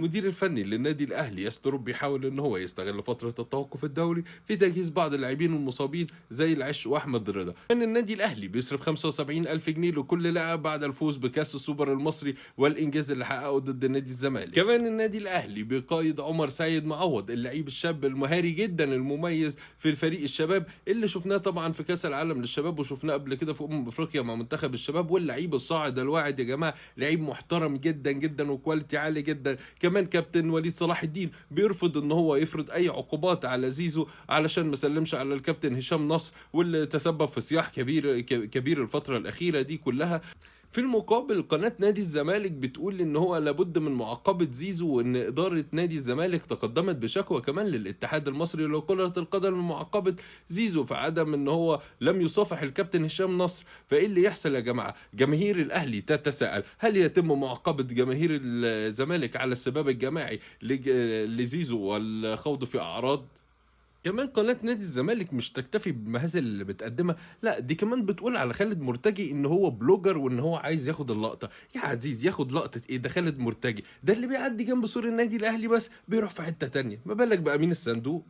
المدير الفني للنادي الاهلي يستروب بيحاول ان هو يستغل فترة التوقف الدولي في تجهيز بعض اللاعبين المصابين زي العش واحمد رضا. ان النادي الاهلي بيصرف 75 الف جنيه لكل لاعب بعد الفوز بكاس السوبر المصري والانجاز اللي حققه ضد نادي الزمالك. كمان النادي الاهلي بيقايد عمر سيد معوض اللعيب الشاب المهاري جدا المميز في الفريق الشباب اللي شفناه طبعا في كاس العالم للشباب وشفناه قبل كده في افريقيا مع منتخب الشباب، واللعيب الصاعد الواعد يا جماعة، لعيب محترم جدا جدا و quality عالي جدا. كمان كابتن وليد صلاح الدين بيرفض ان هو يفرض اي عقوبات على زيزو علشان ما سلمش على الكابتن هشام نصر واللي تسبب في صياح كبير كبير الفترة الاخيرة دي كلها. في المقابل قناة نادي الزمالك بتقول ان هو لابد من معاقبة زيزو، وان ادارة نادي الزمالك تقدمت بشكوى كمان للاتحاد المصري لكرة القدم لمعاقبة زيزو في عدم ان هو لم يصافح الكابتن هشام نصر. فايه اللي يحصل يا جماعة؟ جماهير الاهلي تتساءل هل يتم معاقبة جماهير الزمالك على السباب الجماعي لزيزو والخوض في اعراض؟ كمان قناة نادي الزمالك مش تكتفي بالمهازل اللي بتقدمها، لا دي كمان بتقول على خالد مرتجي ان هو blogger وان هو عايز ياخد اللقطة. يا عزيز ياخد لقطة ايه؟ ده خالد مرتجي ده اللي بيعدي جنب سور النادي الاهلي بس بيروح في حتة تانية، ما بالك بأمين الصندوق.